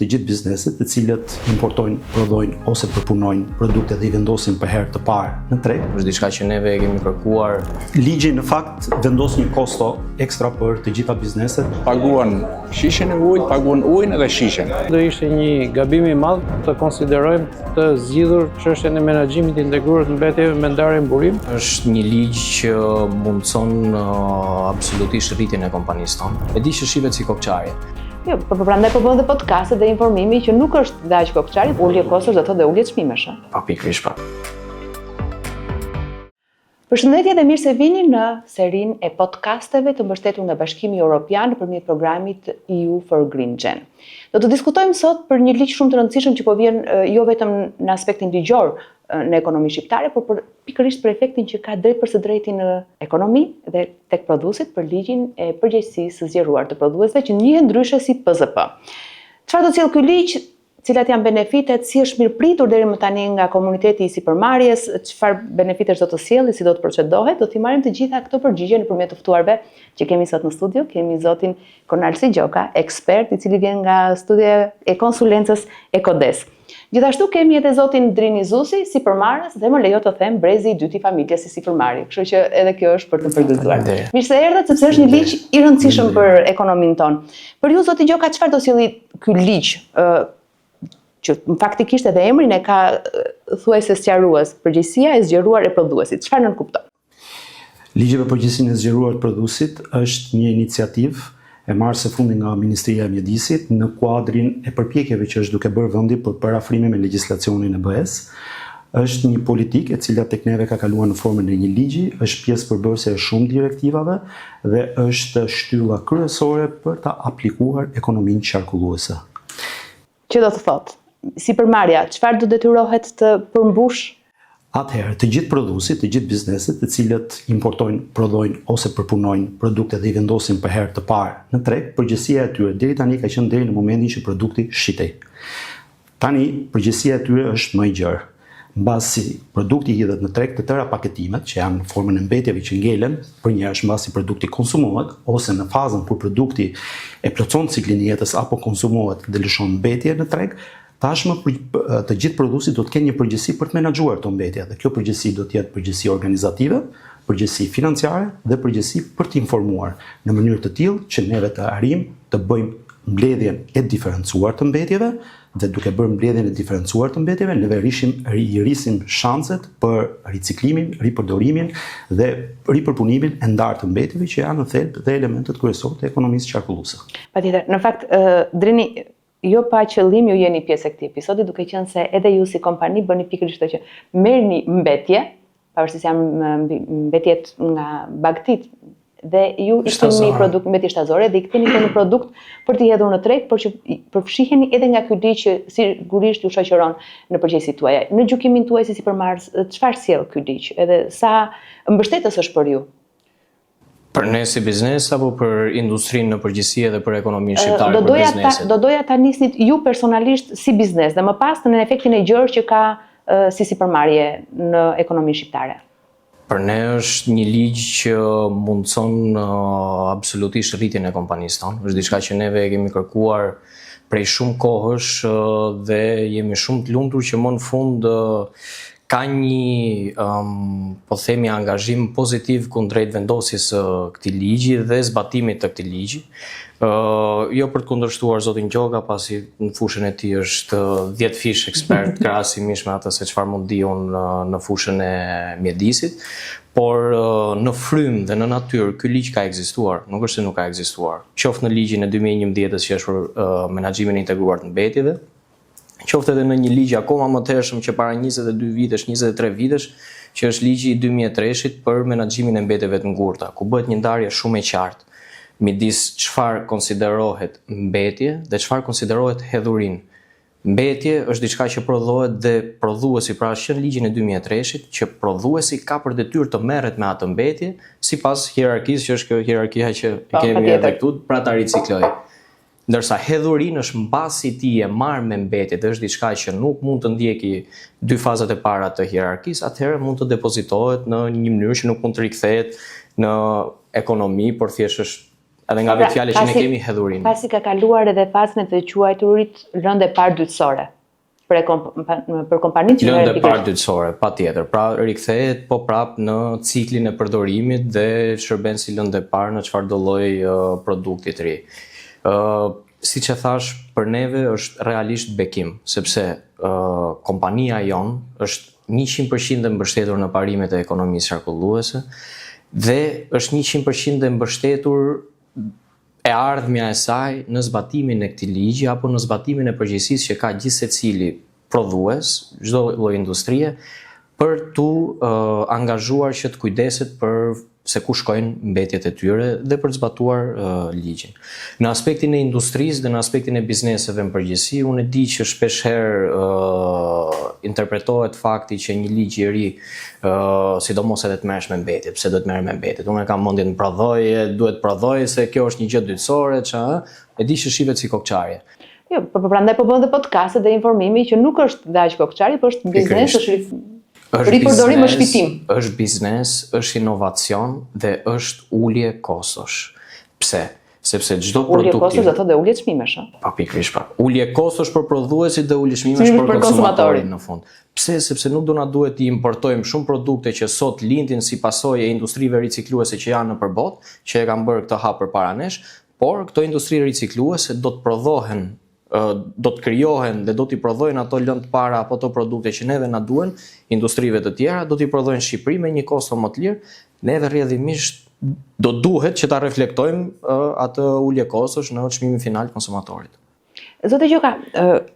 të gjithë bizneset të cilët importojnë, prodhojnë ose përpunojnë produkte dhe i vendosin për herë të parë në treg. Është diçka që neve e kemi kërkuar. Ligji në fakt vendos një kosto ekstra për të gjitha bizneset. Paguan shishen e ujit, paguan ujin edhe shishen. Do ishte një gabim i madh të konsiderojmë të zgjidhur çështjen e menaxhimit të integruar të mbetjeve me ndarje në burim. Është një ligj që mundëson uh, absolutisht rritjen e kompanisë tonë. E di që shihet si kokçarje. Jo, po, po prandaj po bën dhe podcastet dhe informimi që nuk është dhe aq kokçarje, ulje kostosh do të thotë dhe ulje çmimesh. ë. Po pikërisht po. Përshëndetje dhe mirë se vini në serinë e podcasteve të mbështetur nga Bashkimi Evropian nëpërmjet programit EU for Green Gen. Do të diskutojmë sot për një ligj shumë të rëndësishëm që po vjen jo vetëm në aspektin ligjor në ekonominë shqiptare, por për pikërisht për efektin që ka drejt për së drejti në ekonomi dhe tek prodhuesit për ligjin e përgjegjësisë së zgjeruar të prodhuesve që njihet ndryshe si PZP. Çfarë do të sjellë ky ligj? Cilat janë benefitet, si është mirëpritur deri më tani nga komuniteti i sipërmarrjes, çfarë benefitesh do të sjellë, si do të procedohet, do t'i marrim të gjitha këto përgjigje nëpërmjet të ftuarve që kemi sot në studio. Kemi zotin Konalsi Gjoka, ekspert i cili vjen nga studio e konsulencës Ekodes. Gjithashtu kemi edhe zotin Drini Zusi, sipërmarrës dhe më lejo të them brezi i dytë i familjes si sipërmarrje. Kështu që edhe kjo është për të përgëzuar. Mirë se erdhët sepse është një ligj i rëndësishëm për ekonominë tonë. Për ju zoti Gjoka, çfarë do sjelli ky ligj ë që faktikisht edhe emrin e ka thuajse sqarues, përgjegjësia e zgjeruar e prodhuesit. Çfarë nënkupton? Ligji për përgjegjësinë e zgjeruar të prodhuesit është një iniciativë e marrë së fundi nga Ministria e Mjedisit në kuadrin e përpjekjeve që është duke bërë vendi për përafrimin me legjislacionin e BE-së. Është një politikë e cila tek neve ka kaluar në formën e një ligji, është pjesë përbërëse e shumë direktivave dhe është shtylla kryesore për ta aplikuar ekonominë qarkulluese. Që do të thotë, sipërmarrja, çfarë do detyrohet të përmbush? Atëherë, të gjithë prodhuesit, të gjithë bizneset të cilët importojnë, prodhojnë ose përpunojnë produkte dhe i vendosin për herë të parë në treg, përgjegjësia e tyre deri tani ka qenë deri në momentin që produkti shitej. Tani, përgjegjësia e tyre është më e gjerë. Mbasi produkti hidhet në treg, të tëra paketimet, që janë në formën e mbetjeve që ngelen përnjëherësh mbasi produkti konsumohet, ose në fazën kur produkti e plotëson ciklin e jetës apo konsumohet dhe lëshon mbetje në treg, tashmë të gjithë prodhuesit do të kenë një përgjegjësi për të menaxhuar këto mbetje dhe kjo përgjegjësi do të jetë përgjegjësi organizative, përgjegjësi financiare dhe përgjegjësi për të informuar në mënyrë të tillë që neve të arrijmë të bëjmë mbledhjen e diferencuar të mbetjeve dhe duke bërë mbledhjen e diferencuar të mbetjeve, neve rishim, i rrisim shanset për riciklimin, ripërdorimin dhe ripërpunimin e ndarë të mbetjeve që janë në thelb dhe elementët kryesorë të ekonomisë qarkulluese. Patjetër, në fakt, Drini, jo pa qëllim ju jeni pjesë e këtij episodi, duke qenë se edhe ju si kompani bëni pikërisht këtë që merrni mbetje, pavarësisht se janë mbetjet nga bagëtitë dhe ju i ktheni në produkt mbetje shtazore dhe i ktheni këto në produkt për t'i hedhur në treg, por që përfshiheni edhe nga ky ligj që sigurisht ju shoqëron në përgjegjësitë tuaja. Në gjykimin tuaj si sipërmarrës, çfarë sjell ky ligj? Edhe sa mbështetës është për ju? Për ne si biznes apo për industrinë në përgjithësi edhe për ekonominë shqiptare do për bizneset? Ta, do doja ta nisnit ju personalisht si biznes dhe më pas në efektin e gjerë që ka si sipërmarrje në ekonominë shqiptare. Për ne është një ligj që mundëson absolutisht rritjen e kompanisë tonë. Është diçka që neve e kemi kërkuar prej shumë kohësh dhe jemi shumë të lumtur që më në fund ka një, um, po themi, angazhim pozitiv kundrejt vendosjes së këtij ligji dhe zbatimit të këtij ligji. Uh, jo për të kundërshtuar zotin Gjoka, pasi në fushën e tij është 10 fish ekspert krahasimisht me atë se çfarë mund di unë në, në fushën e mjedisit, por në frymë dhe në natyrë ky ligj ka ekzistuar, nuk është se nuk ka ekzistuar. Qoftë në ligjin e 2011-s që është për uh, menaxhimin e integruar të mbetjeve, qoftë edhe në një ligj akoma më të hershëm që para 22 vitesh, 23 vitesh, që është ligji i 2003-shit për menaxhimin e mbetjeve të ngurta, ku bëhet një ndarje shumë e qartë midis çfarë konsiderohet mbetje dhe çfarë konsiderohet hedhurinë. Mbetje është diçka që prodhohet dhe prodhuesi, pra është që në ligjin e 2003-shit, që prodhuesi ka për detyrë të merret me atë mbetje sipas hierarkisë që është kjo hierarkia që po, kemi edhe këtu, pra ta riciklojë. Ndërsa hedhurinë është mbasi ti je marrë me mbetjet dhe është diçka që nuk mund të ndjeki dy fazat e para të hierarkisë, atëherë mund të depozitohet në një mënyrë që nuk mund të rikthehet në ekonomi, por thjesht është Edhe nga vetë fjala që ne kemi hedhurinë. Pasi ka kaluar edhe fazën e të quajturit lëndë e parë dytësore për për kompanitë që lëndë e parë dytësore, patjetër. Pra rikthehet po prap në ciklin e përdorimit dhe shërben si lëndë e parë në çfarëdo lloj produkti të ri. Ë siç e thash, për neve është realisht bekim, sepse uh, kompania jonë është 100% e mbështetur në parimet e ekonomisë qarkulluese dhe është 100% e mbështetur e ardhmja e saj në zbatimin e këtij ligji apo në zbatimin e përgjegjësisë që ka gjithsecili prodhues, çdo lloj industrie, për t'u uh, angazhuar që të kujdeset për se ku shkojnë mbetjet e tyre dhe për të zbatuar uh, ligjin. Në aspektin e industrisë dhe në aspektin e bizneseve në përgjithësi, unë e di që shpesh herë uh, interpretohet fakti që një ligj i ri, uh, sidomos edhe të merresh me mbetjet, pse duhet merrem me mbetjet? Unë e kam mendjen të prodhoj, duhet prodhoj se kjo është një gjë dytësore, ça, e di që shihet si kokçarje. Jo, po, po prandaj po bën dhe podcastet dhe informimi që nuk është dhe aq kokçarje, po është biznes, është është ripërdorim, është fitim. Është biznes, është inovacion dhe është ulje kostosh. Pse? Sepse çdo produkt ulje kostosh do thotë dhe ulje çmimesh, ëh. Po pikërisht pra. Ulje kostosh për prodhuesit dhe ulje çmimesh për, për konsumatorin në fund. Pse? Sepse nuk do na duhet të importojmë shumë produkte që sot lindin si pasojë e industrive ricikluese që janë nëpër botë, që e kanë bërë këtë hap përpara nesh, Por këto industri ricikluese do të prodhohen do të krijohen dhe do t'i prodhojnë ato lëndë të para apo ato produkte që neve na duhen, industrive të tjera, do t'i prodhojnë në Shqipëri me një kosto më të lirë, neve rrjedhimisht do duhet që ta reflektojmë atë ulje kostosh në çmimin final të konsumatorit. Zoti Gjoka,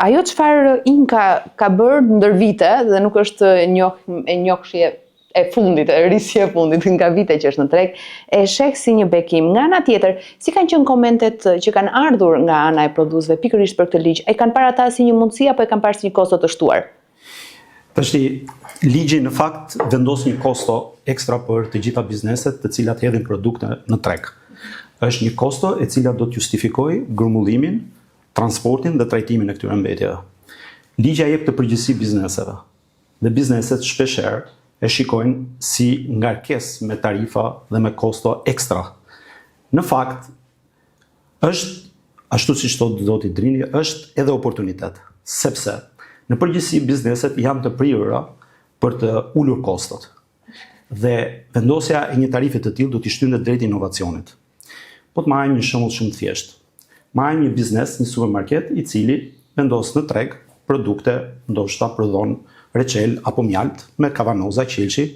ajo çfarë Inka ka bërë ndër vite dhe nuk është njoh e njohshje e fundit, e risi e fundit nga vite që është në treg, e sheh si një bekim. Nga ana tjetër, si kanë qenë komentet që kanë ardhur nga ana e prodhuesve pikërisht për këtë ligj? E kanë parë ata si një mundësi apo e kanë parë si një kosto të shtuar? Tashti, ligji në fakt vendos një kosto ekstra për të gjitha bizneset të cilat hedhin produkte në treg. Është një kosto e cila do të justifikojë grumbullimin, transportin dhe trajtimin e këtyre mbetjeve. Ligji ia jep këtë përgjegjësi bizneseve. Dhe bizneset shpeshherë e shikojnë si ngarkesë me tarifa dhe me kosto ekstra. Në fakt, është ashtu siç thotë zoti Drini, është edhe oportunitet, sepse në përgjithësi bizneset janë të prirura për të ulur kostot. Dhe vendosja e një tarife të tillë do t'i shtynte drejt inovacionit. Po të marrim një shembull shumë të thjeshtë. Marrim një biznes, një supermarket i cili vendos në treg produkte, ndoshta prodhon reçel apo mjaltë me kavanoza qelqi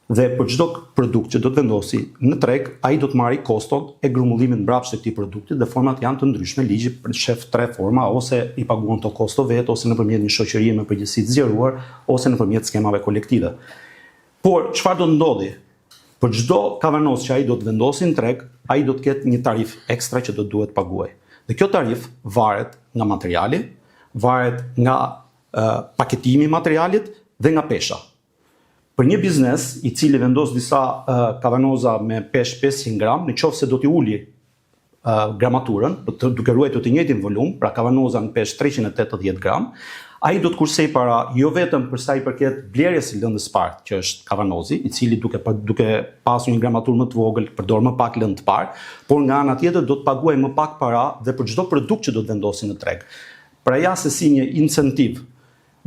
dhe për çdo produkt që do të vendosi në treg, ai do të marri koston e grumbullimit mbrapsht të këtij produkti dhe format janë të ndryshme, ligji shef tre forma ose i paguan këto kosto vetë ose nëpërmjet një shoqërie me përgjegjësi të zgjeruar ose nëpërmjet skemave kolektive. Por çfarë do të ndodhi? Për çdo kavanoz që ai do të vendosi në treg, ai do të ketë një tarifë ekstra që do të duhet të paguajë. Dhe kjo tarifë varet nga materiali, varet nga uh, paketimi i materialit dhe nga pesha. Për një biznes i cili vendos disa uh, kavanoza me peshë 500 gram, në qoftë se do t'i uli gramaturën, po të, duke ruajtur të njëjtin volum, pra kavanoza në peshë 380 gram, ai do të kursejë para jo vetëm për sa i përket blerjes së lëndës së parë, që është kavanozi, i cili duke duke pasur një gramaturë më të vogël, përdor më pak lëndë të parë, por nga ana tjetër do të paguajë më pak para dhe për çdo produkt që do të vendosi në treg. Pra ja se si një incentivë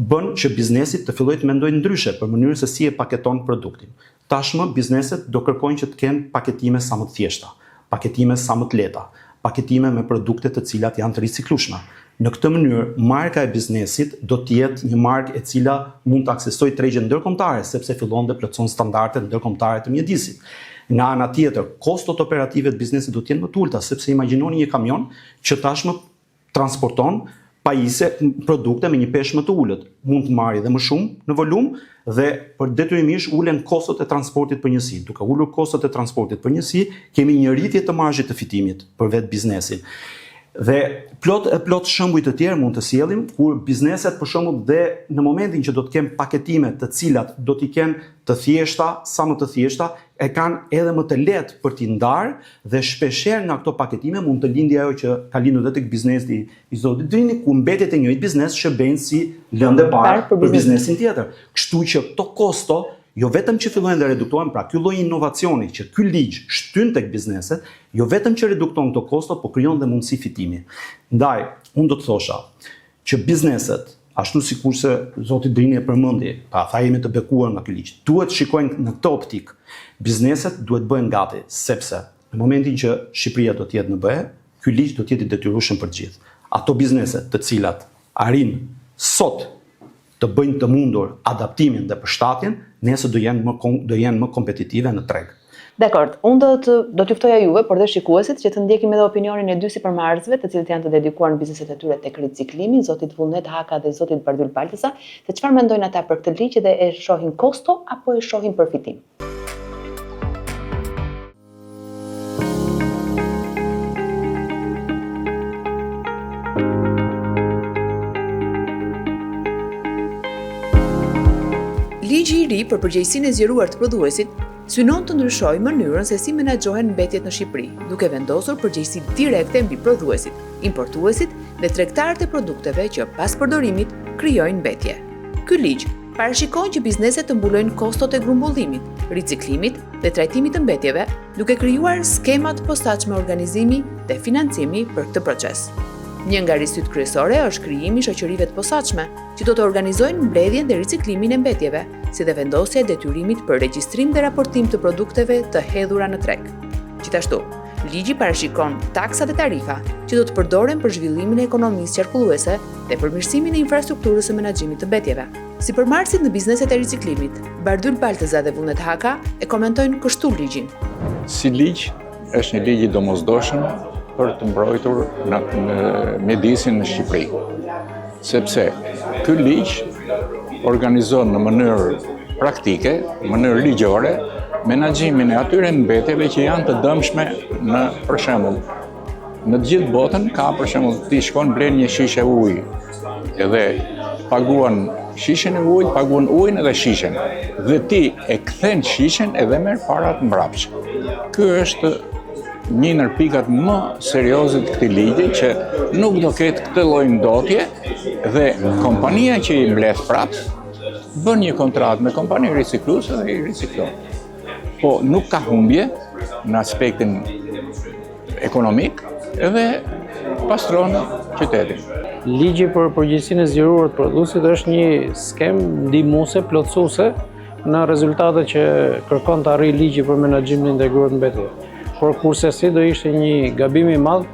bën që biznesi të fillojë të mendojë ndryshe për mënyrën se si e paketon produktin. Tashmë bizneset do kërkojnë që të kenë paketime sa më të thjeshta, paketime sa më të lehta, paketime me produkte të cilat janë të riciklueshme. Në këtë mënyrë, marka e biznesit do të jetë një markë e cila mund të aksesojë tregje ndërkombëtare, sepse fillon dhe plotëson standardet ndërkombëtare të mjedisit. Nga ana tjetër, kostot operative të biznesit do të jenë më të ulëta, sepse imagjinoni një kamion që tashmë transporton pajisje, produkte me një peshë më të ulët, mund të marrë dhe më shumë në volum dhe për detyrimisht ulen kostot e transportit për njësi. Duke ulur kostot e transportit për njësi, kemi një rritje të marzhit të fitimit për vetë biznesin. Dhe plot e plot shembuj të tjerë mund të sjellim kur bizneset për shembull dhe në momentin që do të kenë paketime të cilat do t'i kenë të thjeshta, sa më të thjeshta, e kanë edhe më të lehtë për t'i ndarë dhe shpeshherë nga këto paketime mund të lindi ajo që ka lindur dhe tek biznesi i zotit Drini, ku mbetjet e njëjtit biznes shërbejnë si lëndë e parë për biznesin tjetër. Kështu që këto kosto jo vetëm që fillojnë dhe reduktohen, pra ky lloj inovacioni që ky ligj shtyn tek bizneset, jo vetëm që redukton këto kosto, po krijon dhe mundësi fitimi. Ndaj, unë do të thosha që bizneset, ashtu sikurse zoti Drini e përmendi, pra tha jemi të bekuar nga ky ligj, duhet të shikojnë në këtë optikë. Bizneset duhet bëhen gati, sepse në momentin që Shqipëria do të jetë në BE, ky ligj do të jetë i detyrueshëm për të gjithë. Ato biznese të cilat arrijnë sot të bëjnë të mundur adaptimin dhe përshtatjen, nesër do jenë më do jenë më kompetitive në treg. Dakord, unë do të do t'ju ftoja juve, por dhe shikuesit që të ndjekim edhe opinionin e dy sipërmarrësve, të cilët janë të dedikuar në bizneset e tyre tek riciklimi, zotit Vullnet Haka dhe zotit Bardhyl Baltëza, se çfarë mendojnë ata për këtë ligj dhe e shohin kosto apo e shohin përfitim. Ligji i ri për përgjegjësinë e zgjeruar të prodhuesit synon të ndryshojë mënyrën se si menaxhohen mbetjet në Shqipëri, duke vendosur përgjegjësi direkte mbi prodhuesit, importuesit dhe tregtarët e produkteve që pas përdorimit krijojnë mbetje. Ky ligj parashikon që bizneset të mbulojnë kostot e grumbullimit, riciklimit dhe trajtimit të mbetjeve, duke krijuar skema të posaçme organizimi dhe financimi për këtë proces. Një nga risitë kryesore është krijimi i shoqërive të posaçme, që do të organizojnë mbledhjen dhe riciklimin e mbetjeve, si dhe vendosja e detyrimit për regjistrim dhe raportim të produkteve të hedhura në treg. Gjithashtu, ligji parashikon taksa dhe tarifa që do të përdoren për zhvillimin e ekonomisë qarkulluese dhe përmirësimin e infrastrukturës së menaxhimit të mbetjeve. Sipërmarrësit në bizneset e riciklimit, Bardhyl Baltëza dhe Vullnet Haka, e komentojnë kështu ligjin. Si ligj, është një ligj i domosdoshëm për të mbrojtur në, në mjedisin në Shqipëri. Sepse ky ligj organizon në mënyrë praktike, në mënyrë ligjore, menaxhimin e atyre mbetjeve që janë të dëmshme në për shembull Në të gjithë botën ka për shembull ti shkon blen një shishe ujë edhe paguan shishen e ujit, paguan ujin edhe shishen. Dhe ti e kthen shishen edhe merr parat mbrapsht. Ky është një ndër pikat më serioze të këtij ligji që nuk do ketë këtë lloj ndotje dhe kompania që i mbledh prapë bën një kontratë me kompani ricikluese dhe i riciklon. Po nuk ka humbje në aspektin ekonomik edhe pastron qytetin. Ligji për përgjegjësinë e zgjeruar të prodhuesit është një skemë ndihmuese, plotësuese në rezultatet që kërkon të arrijë ligji për menaxhimin e integruar të mbetjeve. Por kurrsesi do ishte një gabim i madh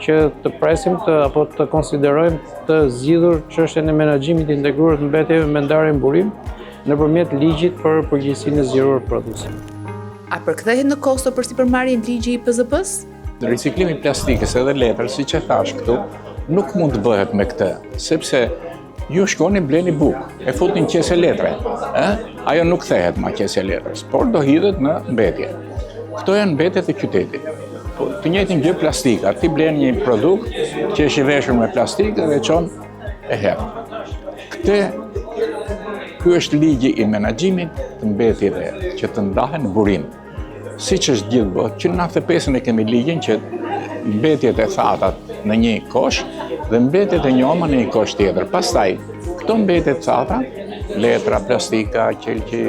që të presim të apo të konsiderojmë të zgjidhur çështjen e menaxhimit të integruar të mbetjeve me ndarjen në burim nëpërmjet ligjit për përgjegjësinë e zgjeruar të prodhuesit. A përkthehet në kosto për sipërmarrjen ligji i PZP-së? Riciklimi i plastikës edhe letrës, siç e thashë këtu, nuk mund të bëhet me këtë, sepse ju shkoni bleni bukë, e futni në qese letre, ë? Ajo nuk kthehet ma qesja e letrës, por do hidhet në mbetje. Këto janë mbetje të qytetit. Po, të njëjtën gjë plastika, ti blen një produkt që është i veshur me plastikë dhe e çon e hedh. Këtë, ky është ligji i menaxhimit të mbetjeve që të ndahen në burim. Siç është gjithë botë, që në 95-ën e kemi ligjin që mbetjet e thata në një kosh dhe mbetjet e njoma në një kosh tjetër. Pastaj, këto mbetje të thata, letra, plastika, qelqi,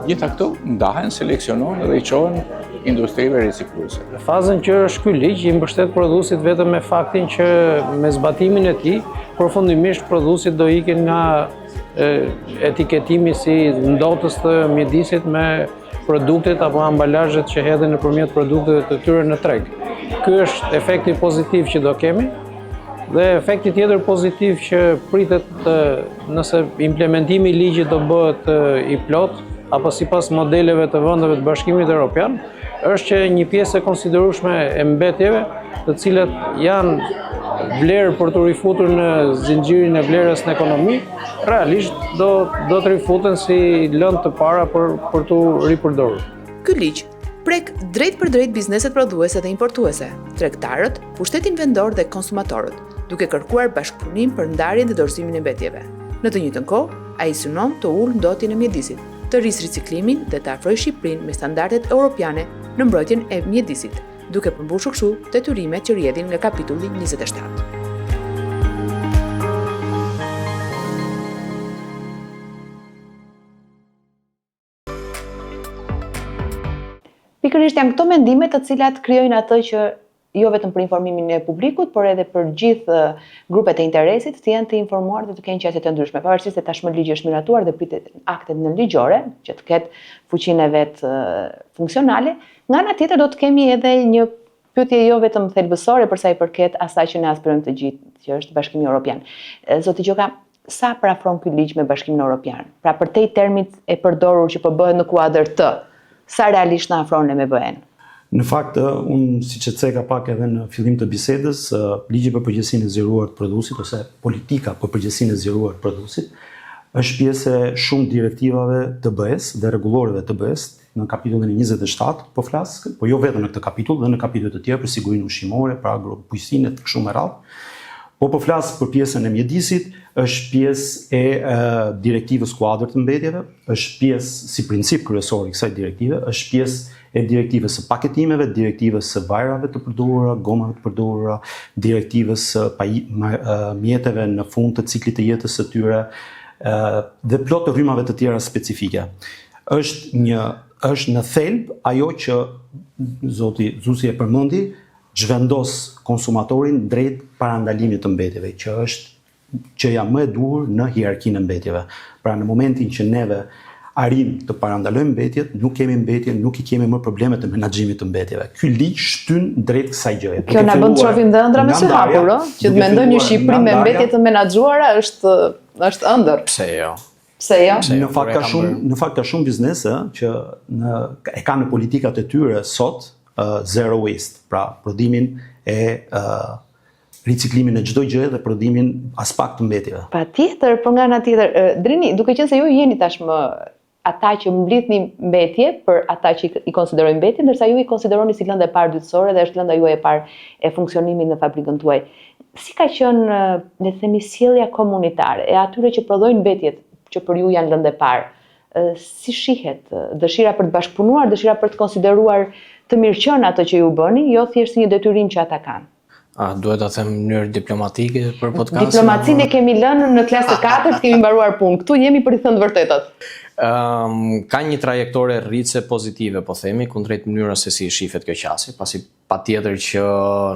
gjitha këto ndahen, seleksionohen dhe i çohen industrive ricikluese. Në fazën që është ky ligj i mbështet prodhuesit vetëm me faktin që me zbatimin e tij, përfundimisht prodhuesit do ikin nga etiketimi si ndotës të mjedisit me produktet apo ambalazhet që hedhin nëpërmjet produkteve të tyre në treg. Ky është efekti pozitiv që do kemi dhe efekti tjetër pozitiv që pritet nëse implementimi i ligjit do bëhet i plotë apo sipas modeleve të vendeve të Bashkimit Evropian, është që një pjesë e konsiderueshme e mbetjeve, të cilat janë vlerë për t'u rifutur në zinxhirin e vlerës në ekonomi, realisht do do të rifuten si lëndë të para për për t'u ripërdorur. Ky ligj prek drejtpërdrejt bizneset prodhuese dhe importuese, tregtarët, pushtetin vendor dhe konsumatorët, duke kërkuar bashkëpunim për ndarjen dhe dorëzimin e mbetjeve. Në të njëjtën kohë, ai synon të ulë ndotjen e mjedisit, të rrisë riciklimin dhe të afrojë Shqipërinë me standardet europiane në mbrojtjen e mjedisit, duke përmbushur kështu detyrimet që rrjedhin nga kapitulli 27. Pikërisht janë këto mendime të cilat krijojnë atë që jo vetëm për informimin e publikut, por edhe për gjithë grupet e interesit të jenë të informuar dhe të kenë qasje të ndryshme. Pavarësisht se tashmë ligji është miratuar dhe pritet aktet nënligjore, që të ketë fuqinë e vet funksionale, nga ana tjetër do të kemi edhe një pyetje jo vetëm thelbësore për sa i përket asaj që ne aspirojmë të gjithë, që është Bashkimi Evropian. Zoti Gjoka, sa përafron ky ligj me Bashkimin Evropian? Pra përtej termit e përdorur që po bëhet në kuadër të, sa realisht na afron ne me BE-n? Në fakt, unë siç e ceka pak edhe në fillim të bisedës, ligji për përgjegjësinë e zgjeruar të prodhuesit ose politika për përgjegjësinë e zgjeruar të prodhuesit është pjesë e shumë direktivave të BE-s dhe rregulloreve të BE-s në kapitullin e 27 po flas, po jo vetëm në këtë kapitull dhe në kapituj të tjerë për sigurinë ushqimore, për agrobujqësinë e kështu me radhë. Po po flas për pjesën e mjedisit, është pjesë e, e direktivës kuadër të mbetjeve, është pjesë si princip kryesor i kësaj direktive, është pjesë e direktivës së paketimeve, direktivës së vajrave të përdorura, gomave të përdorura, direktivës së mjeteve në fund të ciklit të jetës së tyre dhe plot rrymave të tjera specifike. Është një është në thelb ajo që zoti Zusi e përmendi, zhvendos konsumatorin drejt parandalimit të mbetjeve, që është gjëja më e duhur në hierarkinë e mbetjeve. Pra në momentin që neve arrim të parandalojmë mbetjet, nuk kemi mbetje, nuk i kemi më problemet e menaxhimit të mbetjeve. Ky ligj shtyn drejt kësaj gjëje. Kjo na bën të shohim dhe ëndrra me sy hapur, ë? Që të mendojmë një Shqipëri me mbetje të menaxhuara është është ëndërr. Pse jo? Pse jo? Pse jo? Në fakt ka shumë, në fakt ka shumë biznese që në e kanë në politikat e tyre sot uh, zero waste, pra prodhimin e uh, riciklimin e çdo gjëje dhe prodhimin aspak të mbetjeve. Patjetër, por nga ana tjetër, Drini, duke qenë se ju jeni tashmë ata që mblidhni mbetje për ata që i konsiderojnë mbetje, ndërsa ju i konsideroni si lëndë e parë dytësore dhe është lënda juaj e parë e funksionimit në fabrikën tuaj. Si ka qenë, le të themi, sjellja komunitare e atyre që prodhojnë mbetjet që për ju janë lëndë e parë? Si shihet dëshira për të bashkëpunuar, dëshira për të konsideruar të mirëqenë atë që ju bëni, jo thjesht si një detyrim që ata kanë? A duhet ta them në mënyrë diplomatike për podcastin? Diplomacinë e kemi lënë në klasë të katërt, kemi mbaruar punë. Këtu jemi për të thënë të vërtetat. Ëm um, ka një trajektore rritëse pozitive, po themi, kundrejt mënyrës se si shifet kjo qasje, pasi patjetër që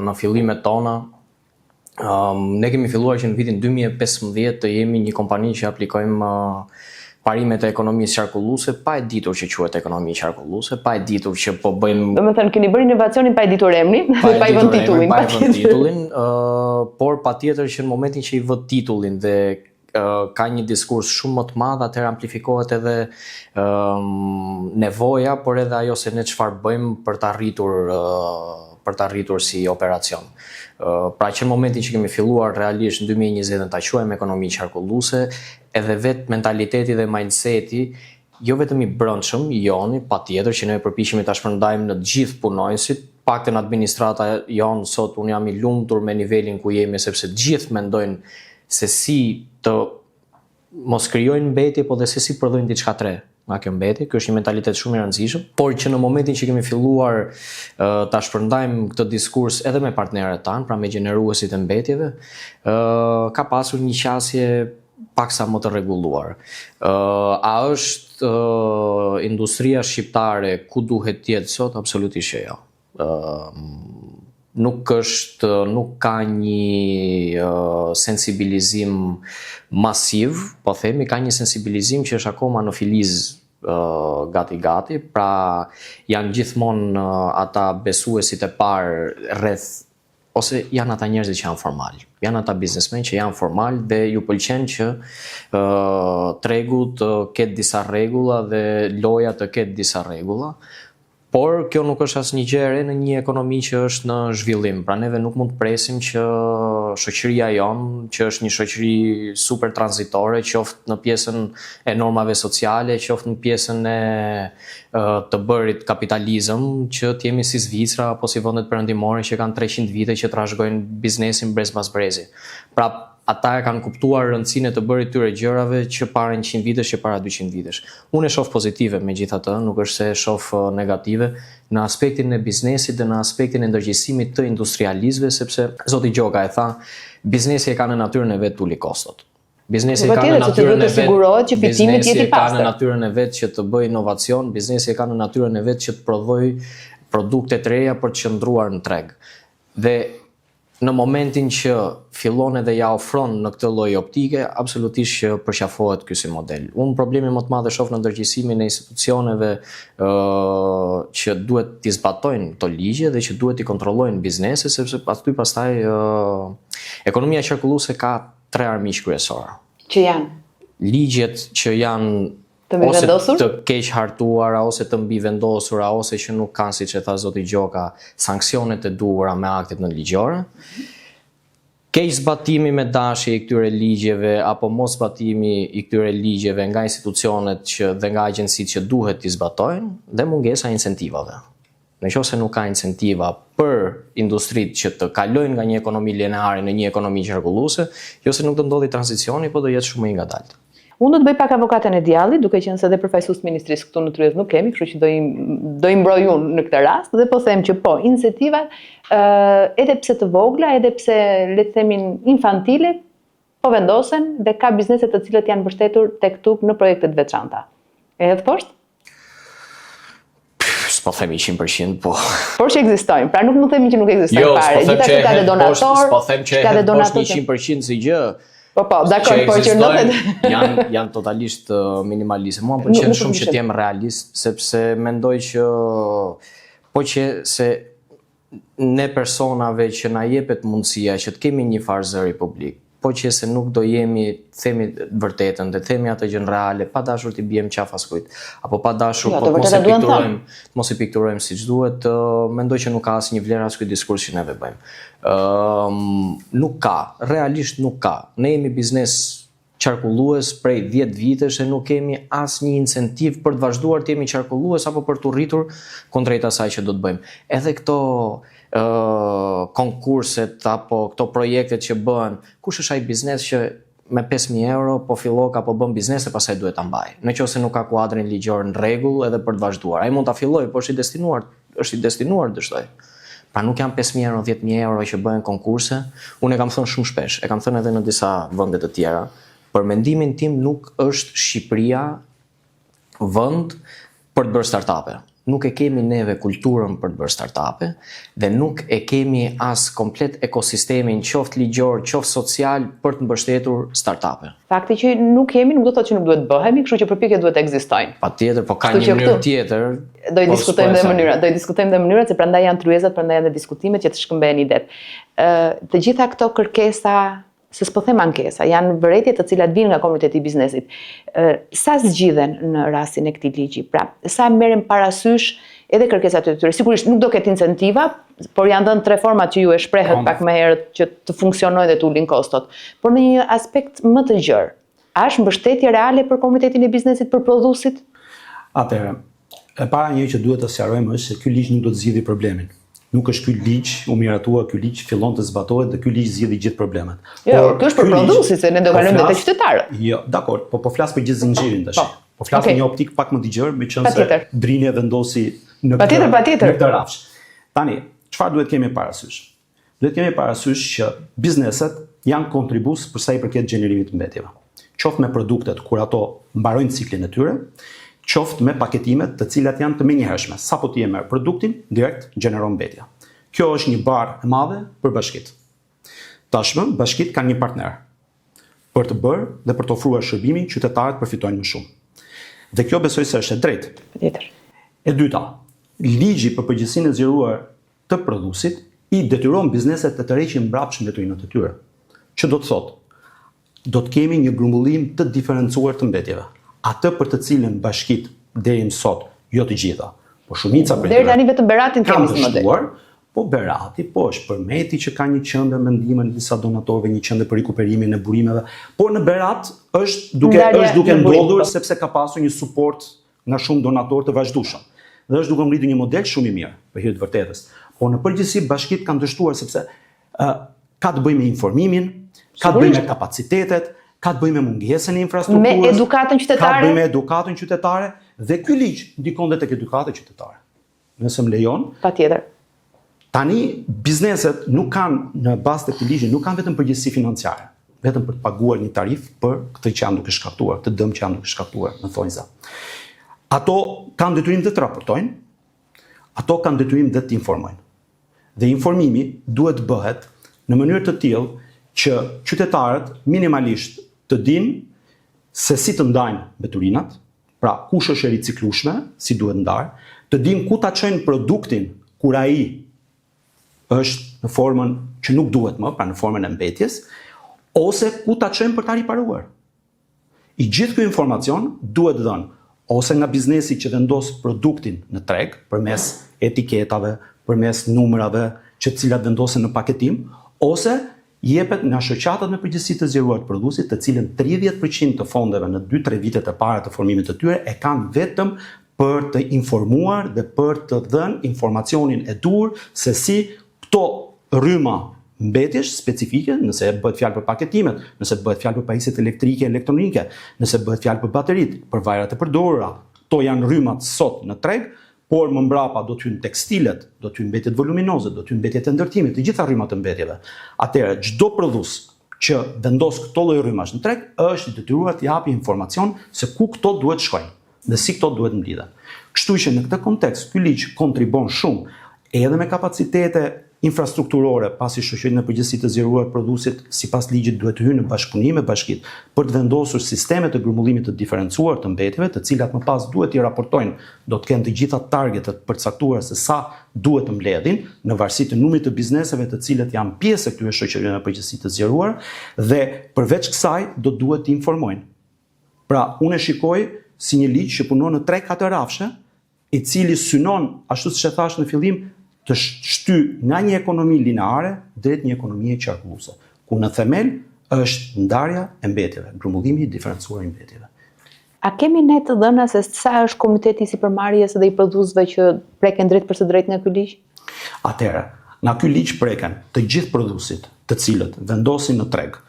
në fillimet tona um, ne kemi filluar që në vitin 2015 të jemi një kompani që aplikojmë uh, parimet e ekonomisë qarkulluese pa e ditur që quhet ekonomi qarkulluese, pa e ditur që po bëjmë Domethënë keni bërë inovacionin pa e ditur emrin, pa, pa i vënë titullin, pa e vënë titullin, uh, por patjetër që në momentin që i vë titullin dhe uh, ka një diskurs shumë më të madh, atëherë amplifikohet edhe uh, nevoja, por edhe ajo se ne çfarë bëjmë për të arritur uh, për të arritur si operacion. Pra që në momentin që kemi filluar realisht në 2020 ta quajmë ekonomi qarkulluese, edhe vetë mentaliteti dhe mindseti jo vetëm i brendshëm i joni, patjetër që ne përpiqemi ta shpërndajmë në të gjithë punonjësit, paktën administrata jonë sot unë jam i lumtur me nivelin ku jemi sepse të gjithë mendojnë se si të mos krijojnë mbetje, po dhe se si të prodhojnë diçka të re nga kjo mbetje. Ky është një mentalitet shumë i rëndësishëm, por që në momentin që kemi filluar uh, ta shpërndajmë këtë diskurs edhe me partnerët tanë, pra me gjeneruesit e mbetjeve, uh, ka pasur një qasje paksa më të rregulluar. Uh, a është uh, industria shqiptare ku duhet të jetë sot? Absolutisht që jo. Uh, nuk është nuk ka një uh, sensibilizim masiv, po themi ka një sensibilizim që është akoma në filiz uh, gati gati, pra janë gjithmonë uh, ata besuesit e parë rreth ose janë ata njerëzit që janë formal. Janë ata biznesmen që janë formal dhe ju pëlqen që uh, tregu të ketë disa rregulla dhe loja të ketë disa rregulla, Por kjo nuk është asnjë gjë e re në një ekonomi që është në zhvillim. Pra neve nuk mund të presim që shoqëria jonë, që është një shoqëri super tranzitore, qoftë në pjesën e normave sociale, qoftë në pjesën e të bërit kapitalizëm, që të jemi si Zvicra apo si vendet perëndimore që kanë 300 vite që trashëgojnë biznesin brez pas brezi. Pra ata e kanë kuptuar rëndësinë e të bërit këtyre gjërave që para 100 vitesh, që para 200 vitesh. Unë e shoh pozitive megjithatë, nuk është se e shoh negative në aspektin e biznesit dhe në aspektin e ndërgjegjësimit të industrialistëve, sepse zoti Gjoka e tha, biznesi e ka në natyrën e vet të uli kostot. Biznesi e ka në natyrën e vet. Sigurohet që fitimi të jetë i pastër. Ka në natyrën e vet që të bëjë inovacion, biznesi e ka në natyrën e vet që të prodhojë produkte të reja për të qëndruar në treg. Dhe në momentin që fillon edhe ja ofron në këtë lloj optike, absolutisht që përqafohet ky si model. Unë problemin më të madh e shoh në ndërgjegjësimin e institucioneve ë që duhet t'i zbatojnë këto ligje dhe që duhet t'i kontrollojnë bizneset, sepse aty pastaj ë ekonomia qarkulluese ka tre armiq kryesorë. Që janë? Ligjet që janë të mbivendosur? Ose të keq hartuara, ose të mbivendosura, ose që nuk kanë, siç e tha zoti Gjoka, sanksionet e duhura me aktet nënligjore. Keq zbatimi me dashje i këtyre ligjeve apo mos zbatimi i këtyre ligjeve nga institucionet që dhe nga agjencitë që duhet t'i zbatojnë dhe mungesa e incentivave. Në qoftë se nuk ka incentiva për industritë që të kalojnë nga një ekonomi lineare në një ekonomi qarkulluese, jo se nuk do ndodhi tranzicioni, po do jetë shumë më i ngadaltë. Unë do të bëj pak avokaten e djallit, duke qenë se dhe përfaqësues të ministrisë këtu në tryezë nuk kemi, kështu që do i do i mbroj unë në këtë rast dhe po them që po, incentivat ë edhe pse të vogla, edhe pse le të themi infantile, po vendosen dhe ka biznese të cilët janë mbështetur tek tuk në projekte të veçanta. E hedh poshtë? S'po themi 100%, po. Por që ekzistojnë, pra nuk mund të themi që nuk ekzistojnë jo, fare. Jo, Gjithashtu ka dhe donator, s'po them që e hedh poshtë 100% si gjë. Po po, dakor, por që 90 janë janë totalisht uh, minimaliste. Mua më pëlqen shumë që të jem realist, sepse mendoj që po që se ne personave që na jepet mundësia që të kemi një farë zëri publik, po qe se nuk do jemi, të themi të vërtetën dhe të themi atë gjënë reale, pa dashur t'i biem qafë askujt, apo pa dashur jo, po të mos e pikturojmë, të mos e pikturojmë siç duhet, mendoj që nuk ka asnjë vlerë as ky diskurs që neve bëjmë. Ëm nuk ka, realisht nuk ka. Ne jemi biznes qarkullues prej 10 vitesh e nuk kemi asnjë incentivë për të vazhduar të jemi qarkullues apo për t'u rritur kundrejt asaj që do të bëjmë. Edhe këto ë konkurset apo këto projektet që bëhen, kush është ai biznes që me 5000 euro po filloka po bën biznes e pastaj duhet ta mbajë. Në qoftë se nuk ka kuadrin ligjor në rregull edhe për të vazhduar. Ai mund ta fillojë, por është i destinuar është i destinuar të dështojë. Pra nuk janë 5.000 euro, 10.000 euro që bëhen konkurse. Unë e kam thënë shumë shpesh, e kam thënë edhe në disa vende të tjera. Për mendimin tim nuk është Shqipëria vend për të bërë startupe. Nuk e kemi neve kulturën për të bërë startupe dhe nuk e kemi as komplet ekosistemin qoftë ligjor, qoftë social për të mbështetur startupe. Fakti që nuk jemi nuk do të thotë që nuk duhet bëhemi, kështu që përpjekjet duhet të ekzistojnë. Patjetër, po ka një mënyrë tjetër. Do i po diskutojmë dhe mënyrat, do i diskutojmë dhe mënyrat se prandaj janë tryezat, prandaj janë dhe diskutimet që të shkëmbehen idetë. Ë, të gjitha këto kërkesa, se s'po them ankesa, janë vërejtje të cilat vijnë nga komuniteti i biznesit. Ë, sa zgjidhen në rastin e këtij ligji? Pra, sa merren parasysh edhe kërkesat e tyre. Sigurisht nuk do ketë incentiva, por janë dhënë tre format që ju e shprehët po. pak më herët që të funksionojnë dhe të ulin kostot. Por në një aspekt më të gjerë, a është mbështetje reale për komunitetin e biznesit, për prodhuesit? Atëherë, e para një që duhet të sqarojmë është se ky ligj nuk do të zgjidhë problemin. Nuk është ky ligj, u miratua ky ligj, fillon të zbatohet dhe ky ligj zgjidhi gjithë problemet. Jo, por ky është për prodhuesit, se ne do po kalojmë te qytetarët. Jo, dakor, po po flas për gjithë zinxhirin tash. Po. Po flas okay. në një optikë pak më të gjerë, meqenëse Drini e vendosi në këtë patjetër. Në këtë rrafsh. Tani, çfarë duhet kemi parasysh? Duhet kemi parasysh që bizneset janë kontribues për sa i përket gjenerimit të mbetjeve. Qoftë me produktet kur ato mbarojnë ciklin e tyre, qoftë me paketimet të cilat janë të menjëhershme. Sapo ti e merr produktin, direkt gjeneron mbetje. Kjo është një barrë e madhe për bashkitë. Tashmë, bashkitë kanë një partner për të bërë dhe për të ofruar shërbimin, qytetarët përfitojnë më shumë. Dhe kjo besoj se është e drejtë. Patjetër. E dyta, ligji për përgjegjësinë e zgjeruar të prodhuesit i detyron bizneset të tërheqin mbrapsht mbeturinat e tyre. Që do të thotë, do të kemi një grumbullim të diferencuar të mbetjeve. Atë për të cilën bashkitë deri më sot, jo të gjitha, por shumica prej tyre. Deri tani vetëm Beratin kemi si model. Po Berati, po është Përmeti që ka një qendër me ndihmën e disa donatorëve, një qendër për rikuperimin e burimeve. Por në Berat është duke Ndarja është duke ndodhur po. sepse ka pasur një suport nga shumë donatorë të vazhdueshëm. Dhe është duke ngritur një model shumë i mirë, për hir të vërtetës. Por në përgjithësi bashkitë kanë dështuar sepse ë ka të bëjë me informimin, ka të bëjë me kapacitetet, ka të bëjë me mungesën e infrastrukturës, me edukatën qytetare, ka të bëjë me edukatën qytetare dhe ky ligj ndikon dhe tek edukata qytetare. Nëse më lejon. Patjetër. Tani bizneset nuk kanë në bazë të këtij ligji nuk kanë vetëm përgjegjësi financiare. vetëm për të paguar një tarifë për këtë që janë duke shkaktuar, këtë dëm që janë duke shkaktuar në thonjza. Ato kanë detyrim dhe të raportojnë, ato kanë detyrim dhe të informojnë. Dhe informimi duhet të bëhet në mënyrë të tillë që qytetarët minimalisht të dinë se si të ndajnë mbeturinat, pra kush është e riciklueshme, si duhet ndarë, të dinë ku ta çojnë produktin kur ai është në formën që nuk duhet më, pra në formën e mbetjes, ose ku ta çojnë për ta riparuar. I gjithë ky informacion duhet dhënë ose nga biznesi që vendos produktin në treg përmes etiketave, përmes numrave që të cilat vendosen në paketim, ose jepet nga shoqatat me përgjegjësi të zgjeruar të prodhuesit, të cilën 30% të fondeve në 2-3 vitet e para të formimit të tyre e kanë vetëm për të informuar dhe për të dhënë informacionin e duhur se si këto rryma mbetjesh specifike, nëse bëhet fjalë për paketimet, nëse bëhet fjalë për pajisjet elektrike, elektronike, nëse bëhet fjalë për bateritë, për vajrat e përdorura, këto janë rrymat sot në treg, por më mbrapa do të hyjnë tekstilet, do të hyjnë mbetjet voluminoze, do të hyjnë mbetjet e ndërtimit, të gjitha rrymat e mbetjeve. Atëherë, çdo prodhues që vendos këto lloj rrymash në treg është i detyruar të japi informacion se ku këto duhet shkojnë dhe si këto duhet mblidhen. Kështu që në këtë kontekst ky ligj kontribon shumë edhe me kapacitete infrastrukturore, pasi shoqëritë me përgjegjësi të zgjeruar prodhuesit sipas ligjit duhet të hyjnë në bashkëpunim me bashkitë për të vendosur sisteme të grumbullimit të diferencuar të mbetjeve, të cilat më pas duhet t'i raportojnë, do të kenë të gjitha targetet përcaktuara se sa duhet të mbledhin në varësi të numrit të bizneseve të cilët janë pjesë e këtyre shoqërive me përgjegjësi të zgjeruar dhe përveç kësaj do duhet të informojnë. Pra, unë e shikoj si një ligj që punon në 3-4 rafshe, i cili synon, ashtu siç e thashë në fillim, të shty nga një ekonomi lineare drejt një ekonomie qarkulluese, ku në themel është ndarja e mbetjeve, grumbullimi i diferencuar i mbetjeve. A kemi ne të dhëna se sa është komuniteti i sipërmarrjes dhe i prodhuesve që preken drejtpërsëdrejt nga ky ligj? Atëherë, nga ky ligj preken të gjithë prodhuesit, të cilët vendosin në treg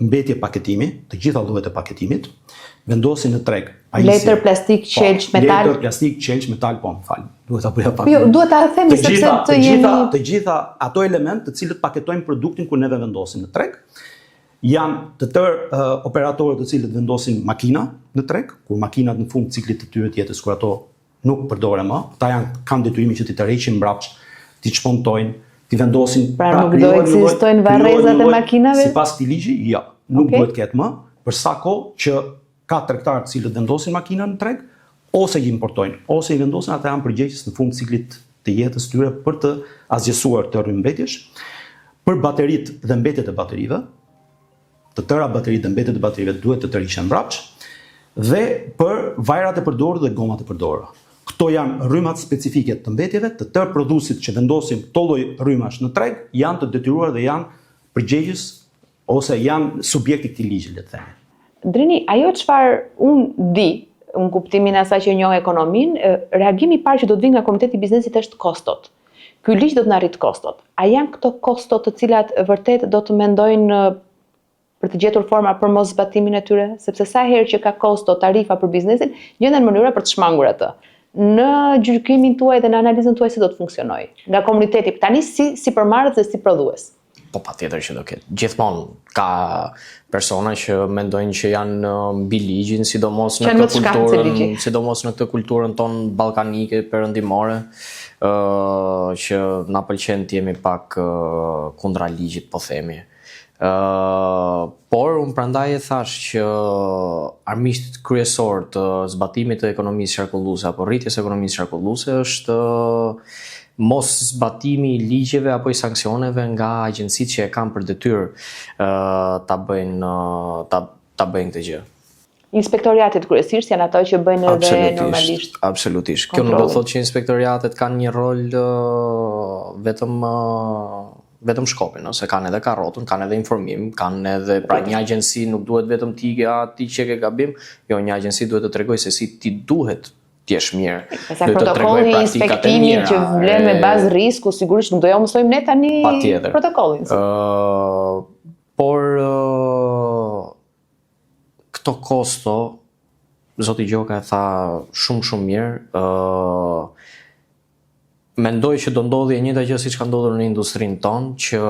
mbetje paketimi, të gjitha llojet e paketimit, vendosin në treg pajisje. Letër, plastik, po, qelq, metal. Letër, plastik, qelq, metal, po, më fal. Duhet ta bëja pak. Jo, duhet ta themi sepse të jemi të gjitha, të gjitha ato elementë të cilët paketojnë produktin kur neve vendosim në treg. Janë të tërë uh, operatorët të cilët vendosin makina në treg, kur makinat në fund ciklit të tyre të jetës, kur ato nuk përdoren më, ata janë kanë detyrimin që t'i tërheqin mbrapsht, t'i çmontojnë, t'i vendosin pra, pra nuk do ekzistojnë varrezat e makinave? Sipas këtij ligji, jo, nuk okay. duhet të ketë më, për sa kohë që ka tregtarë të cilët vendosin makina në treg ose i importojnë, ose i vendosin, ata janë përgjegjës në fund ciklit të jetës tyre për të asgjësuar këtë rrymë mbetjesh. Për bateritë dhe mbetjet e baterive, të tëra bateritë dhe mbetjet e baterive duhet të tërhiqen mbrapsht dhe për vajrat e përdorur dhe gomat e përdorura. Këto janë rrymat specifike të mbetjeve, të tërë prodhuesit që vendosin këto lloj rrymash në treg janë të detyruar dhe janë përgjegjës ose janë subjekt i këtij ligji, le të themi. Drini, ajo çfarë unë di, në kuptimin e asaj që njoh ekonominë, reagimi i parë që do të vijë nga komuniteti i biznesit është kostot. Ky ligj do të na rritë kostot. A janë këto kosto të cilat vërtet do të mendojnë për të gjetur forma për mos zbatimin e tyre, sepse sa herë që ka kosto, tarifa për biznesin, gjenden mënyra për të shmangur atë. Në gjykimin tuaj dhe në analizën tuaj si do të funksionojë nga komuniteti tani si sipërmarrës dhe si prodhues? Po patjetër që do ketë. Gjithmonë ka persona që mendojnë që janë mbi ligjin, sidomos në këtë kulturën, sidomos në këtë kulturën tonë ballkanike perëndimore, ë që na pëlqen të jemi pak kundra ligjit, po themi. Ë por unë prandaj e thashë që armiqtë kryesorë të zbatimit të ekonomisë qarkulluese apo rritjes së ekonomisë qarkulluese është mos zbatimi i ligjeve apo i sanksioneve nga agjencitë që e kanë për detyrë ta bëjnë ta ta bëjnë këtë gjë. Inspektoriatet kryesisht janë ato që bëjnë edhe normalisht. Absolutisht. Kjo nuk do të thotë që inspektoriatet kanë një rol vetëm vetëm shkopin, ose kanë edhe karotën, kanë edhe informim, kanë edhe pra një agjenci nuk duhet vetëm ti ja ti që ke gabim, jo një agjenci duhet të tregojë se si ti duhet të jesh mirë. Pastaj protokolli i inspektimit që vlen me bazë risku, sigurisht nuk do ja mësojmë ne tani Patjetër. protokollin. Ë uh, por uh, këto kosto zoti Gjoka e tha shumë shumë mirë, ë uh, mendoj që do ndodhi e njëjta gjë siç ka ndodhur në industrinë tonë, që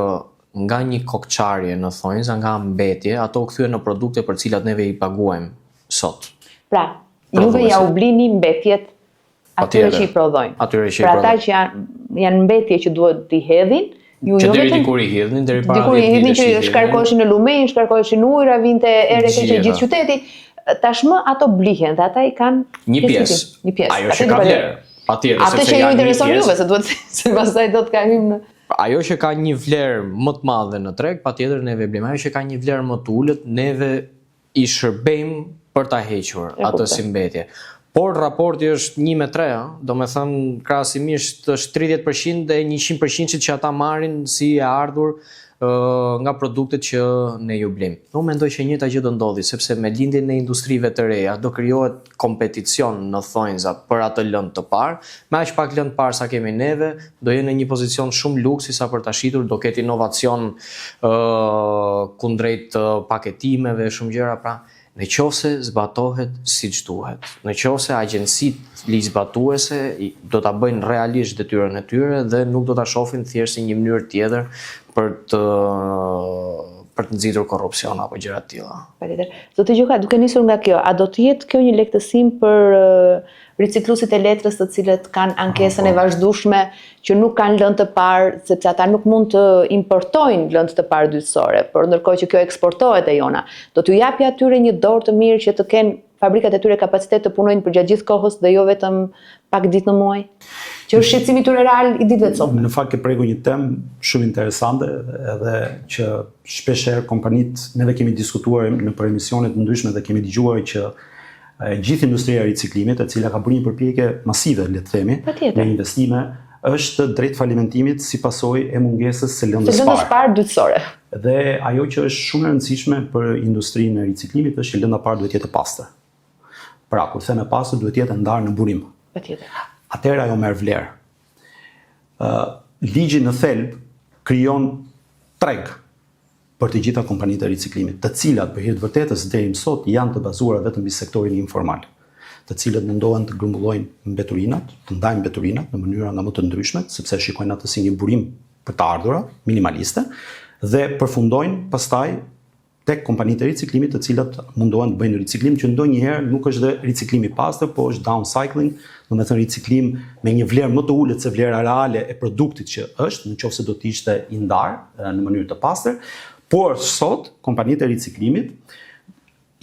nga një kokëçarje në thonjza, nga mbetje, ato u kthyen në produkte për të cilat neve i paguajmë sot. Pra, juve ja u blini mbetjet atyre që i prodhojnë. Atyre që i pra prodhojnë. Pra ata që janë janë mbetje që duhet t'i hedhin, ju që jo deri dikur i hidhnin, deri para 10 vitesh. Dikur i hidhnin që shkarkoheshin në lumenj, shkarkoheshin në ujëra, vinte erë e keqe gjithë qyteti. Tashmë ato blihen dhe ata i kanë një pjesë, një pjesë. Ajo që ka vlerë. Patjetër, Atë që ju intereson juve, se duhet se pastaj do të ka hym në Ajo që ka një vlerë më të madhe në treg, patjetër neve e blejmë. Ajo që ka një vlerë më të ulët, neve i shërbejmë për ta hequr atë si mbetje. Por raporti është 1 me 3, ëh, domethënë krahasimisht është 30% e 100% që ata marrin si e ardhur nga produktet që ne ju blejmë. Unë mendoj që e njëjta gjë do ndodhi, sepse me lindjen e industrive të reja do krijohet kompeticion në thonjza për atë lëndë të parë, me aq pak lëndë të parë sa kemi neve, do jenë në një pozicion shumë luksi sa për ta shitur, do ketë inovacion kundrejt paketimeve, shumë gjëra, pra në qoftë se zbatohet siç duhet, në qoftë se agjencitë ligjzbatuese do ta bëjnë realisht detyrën e tyre dhe nuk do ta shohin thjesht si një mënyrë tjetër për të për të nxitur korrupsion apo gjëra të tilla. Patjetër. Zoti Gjoka, duke nisur nga kjo, a do të jetë kjo një lehtësim për ricikluesit e letrës të cilët kanë ankesën e po. vazhdueshme që nuk kanë lëndë të parë, sepse ata nuk mund të importojnë lëndë të parë dytësore, por ndërkohë që kjo eksportohet e jona, do t'ju japi atyre një dorë të mirë që të kenë fabrikat e tyre kapacitet të punojnë përgjatë gjithë kohës dhe jo vetëm pak ditë në muaj? Që është shqetësimi i tyre real i ditëve të sotme. Në fakt ke prekur një temë shumë interesante edhe që shpesh herë kompanitë neve kemi diskutuar nëpër emisione të ndryshme dhe kemi dëgjuar që e gjithë industria e riciklimit, e cila ka bërë një përpjekje masive, le të themi, me investime, është drejt falimentimit si pasojë e mungesës së lëndës parë. Lëndës parë dytësore. Dhe ajo që është shumë e rëndësishme për industrinë e riciklimit është që lënda parë duhet të jetë e pastër. Pra, kur them e pastër, duhet të jetë e ndarë në burim. Patjetër. Atëherë ajo merr vlerë. Ë ligji në thelb krijon treg për të gjitha kompanitë e riciklimit, të cilat për hir të vërtetës deri më sot janë të bazuara vetëm mbi sektorin informal, të cilët mundohen të grumbullojnë mbeturinat, të ndajnë mbeturinat në mënyra nga më të ndryshmet, sepse e shikojnë atë si një burim për të ardhura minimaliste dhe përfundojnë pastaj tek kompanitë e riciklimit të cilat mundohen të bëjnë riciklim që ndonjëherë nuk është dhe riciklim i pastër, po është downcycling, domethënë riciklim me një vlerë më të ulët se vlera reale e produktit që është, në qoftë se do të ishte i ndarë në mënyrë të pastër, por sot kompanitë e riciklimit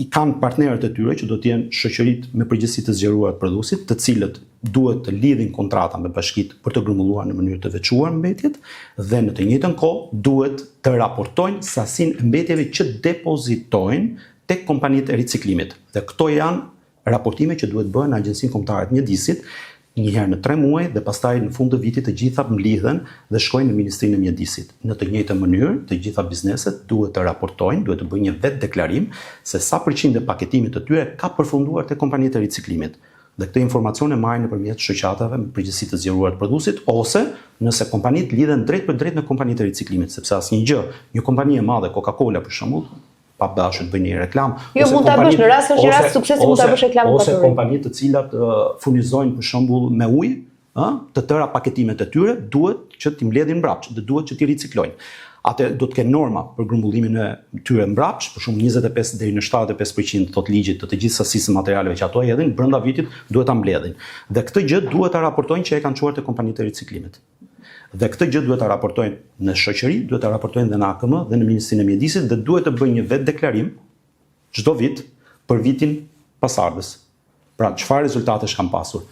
i kanë partnerët e tyre që do të jenë shoqëritë me përgjegjësi të zgjeruar të prodhuesit, të cilët duhet të lidhin kontrata me bashkitë për të grumbulluar në mënyrë të veçuar mbetjet dhe në të njëjtën kohë duhet të raportojnë sasinë e mbetjeve që depozitojnë tek kompanitë e riciklimit. Dhe këto janë raportime që duhet bëhen në Agjencinë Kombëtare të Mjedisit një herë në 3 muaj dhe pastaj në fund të vitit të gjitha mblidhen dhe shkojnë në Ministrinë e Mjedisit. Në të njëjtën mënyrë, të gjitha bizneset duhet të raportojnë, duhet të bëjnë një vetëdeklarim se sa përqind e paketimit të tyre ka përfunduar te kompanitë e riciklimit. Dhe këtë informacion e marrin nëpërmjet shoqatave me përgjegjësi të zgjeruar të prodhuesit ose nëse kompanitë lidhen drejtpërdrejt me kompanitë e riciklimit, sepse asnjë gjë, një kompani e madhe Coca-Cola për shembull, pa dashur të bëj një reklamë, jo, mund ta bësh në rast është një rast suksesi mund ta bësh reklamë ose kompani të cilat uh, furnizojnë për shembull me ujë, ë, të tëra paketimet e tyre duhet që t'i mbledhin mbrapsht dhe duhet që t'i riciklojnë. Atë do të kenë norma për grumbullimin e tyre mbrapsht, për shembull 25 deri në 75% thotë ligji të të gjithë sasisë së materialeve që ato hedhin brenda vitit duhet ta mbledhin. Dhe këtë gjë duhet ta raportojnë që e kanë çuar te kompanitë e riciklimit. Dhe këtë gjë duhet ta raportojnë në shoqëri, duhet ta raportojnë dhe në AKM dhe në Ministrinë e Mjedisit dhe duhet të bëjnë një vetëdeklarim çdo vit për vitin pasardhës. Pra, çfarë rezultatesh kanë pasur.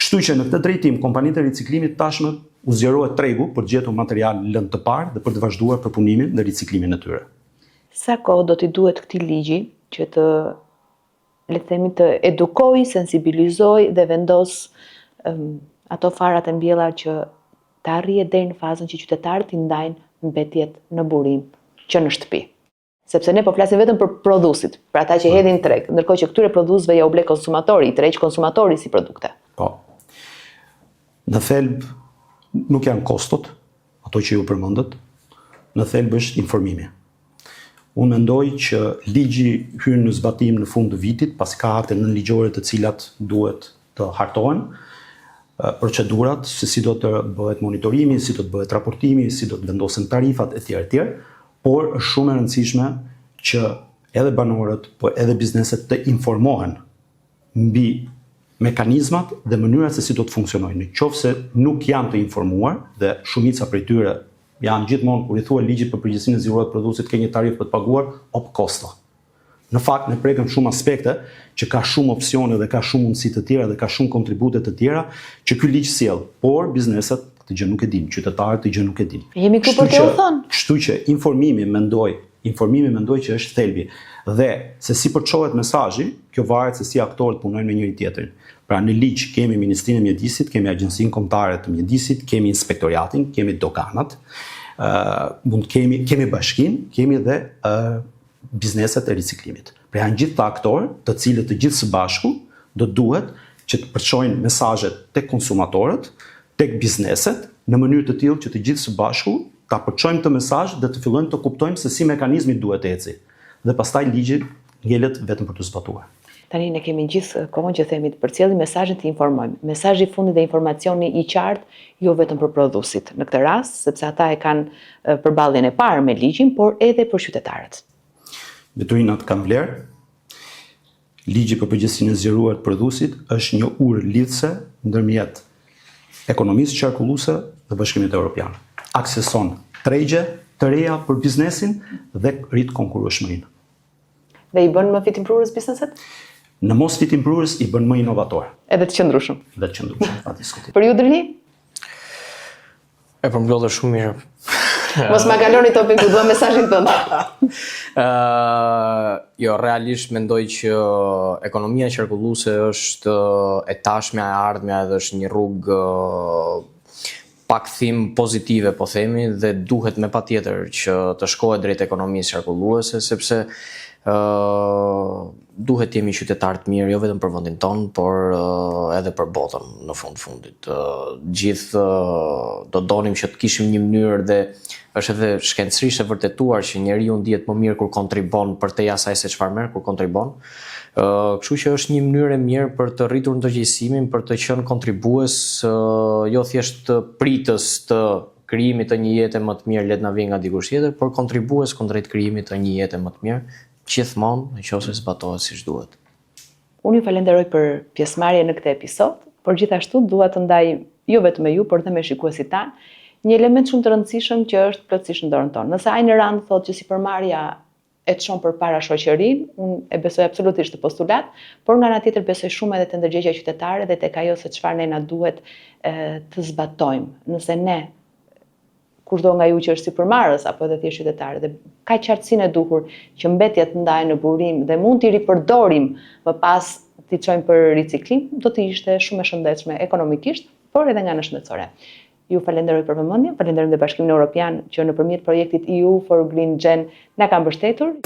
Kështu që në këtë drejtim kompanitë e riciklimit tashmë u zgjerohet tregu për të gjetur material lëndë të parë dhe për të vazhduar përpunimin dhe riciklimin e tyre. Sa kohë do t'i duhet këtij ligji që të le të themi të edukojë, sensibilizojë dhe vendos um, ato farat e mbjella që të arrijë deri në fazën që qytetarët t'i ndajnë mbetjet në burim që në shtëpi. Sepse ne po flasim vetëm për prodhuesit, për ata që po. hedhin treg, ndërkohë që këtyre prodhuesve ja u ble konsumatori, i tërheq konsumatori si produkte. Po. Në thelb nuk janë kostot, ato që ju përmendët, në thelb është informimi. Unë mendoj që ligji hyn në zbatim në fund të vitit, pasi ka akte nënligjore të cilat duhet të hartohen. procedurat se si do të bëhet monitorimi, si do të bëhet raportimi, si do të vendosen tarifat etj etj, por është shumë e rëndësishme që edhe banorët, po edhe bizneset të informohen mbi mekanizmat dhe mënyrat se si do të funksionojnë. Në qoftë se nuk janë të informuar dhe shumica prej tyre janë gjithmonë kur i thua ligjit për përgjegjësinë e zgjeruar të prodhuesit ke një tarifë për të paguar, op kosto. Në fakt ne prekëm shumë aspekte që ka shumë opsione dhe ka shumë mundësi të tjera dhe ka shumë kontribute të tjera që ky ligj sjell, por bizneset këtë gjë nuk e dinë, qytetarët këtë gjë nuk e dinë. Jemi këtu për t'ju thënë. Kështu që informimi mendoj, informimi mendoj që është thelbi dhe se si përçohet mesazhi, kjo varet se si aktorët punojnë me njëri tjetrin. Pra në ligj kemi Ministrinë e Mjedisit, kemi Agjencinë Kombëtare të Mjedisit, kemi Inspektoriatin, kemi doganat, ë mund kemi kemi bashkinë, kemi dhe ë bizneset e riciklimit. Pra janë gjithë këta aktorë, të cilët të gjithë së bashku do duhet që të përçojnë mesazhet tek konsumatorët, tek bizneset, në mënyrë të tillë që të gjithë së bashku ta përçojmë këtë mesazh dhe të fillojmë të kuptojmë se si mekanizmi duhet të eci. Dhe pastaj ligji ngelet vetëm për t'u zbatuar. Tani ne kemi gjithë kohën që themi të përcjellim mesazhin të informojmë. Mesazhi i fundit dhe informacioni i qartë jo vetëm për prodhuesit në këtë rast, sepse ata e kanë përballjen e parë me ligjin, por edhe për qytetarët. Mbeturinat kanë vlerë. Ligji për përgjegjësinë e zgjeruar të prodhuesit është një urë lidhëse ndërmjet ekonomisë qarkulluese dhe Bashkimit Evropian. Akseson tregje të reja për biznesin dhe rrit konkurrueshmërinë. Dhe i bën më fitimprurës bizneset? Në mos fitimprurës i bën më inovator. Edhe të qëndrueshëm. Dhe të qëndrueshëm, pa diskutim. Për ju Drini? E përmblodhe shumë mirë. Mos ma kaloni topin ku dua mesazhin tënd. Ë, jo, realisht mendoj që ekonomia qarkulluese është e tashmja e ardhmja edhe është një rrugë pa kthim pozitive po themi dhe duhet me patjetër që të shkohet drejt ekonomisë qarkulluese sepse ë duhet të jemi qytetarë të mirë jo vetëm për vendin tonë, por edhe për botën në fund fundit. Gjithë do donim që të kishim një mënyrë dhe është edhe shkencërisht e vërtetuar që njeriu ndihet më mirë kur kontribon përtej asaj se çfarë merr kur kontribon. Kështu që është një mënyrë e mirë për të rritur ndërgjegjësimin, për të qenë kontribues, jo thjesht pritës të krijimit të një jete më të mirë, le të na vijë nga dikush tjetër, por kontribues kundrejt krijimit të një jete më të mirë, gjithmonë në qoftë se zbatohet siç duhet. Unë ju falenderoj për pjesëmarrjen në këtë episod, por gjithashtu dua të ndaj jo vetëm me ju, por dhe me shikuesit tanë, një element shumë të rëndësishëm që është plotësisht në dorën tonë. Nëse Ayn Rand thotë që sipërmarrja e çon përpara shoqërinë, unë e besoj absolutisht këtë postulat, por nga ana tjetër besoj shumë edhe te ndërgjegja qytetare dhe tek ajo se çfarë ne na duhet e, të zbatojmë. Nëse ne kushdo nga ju që është sipërmarrës apo edhe thjesht qytetar dhe ka qartësinë e duhur që mbetjet ndahen në burim dhe mund t'i ripërdorim më pas t'i çojmë për riciklim, do të ishte shumë e shëndetshme ekonomikisht, por edhe nga ana shëndetësore. Ju falenderoj për vëmendjen, falenderojmë dhe Bashkimin Evropian që nëpërmjet projektit EU for Green Gen na ka mbështetur.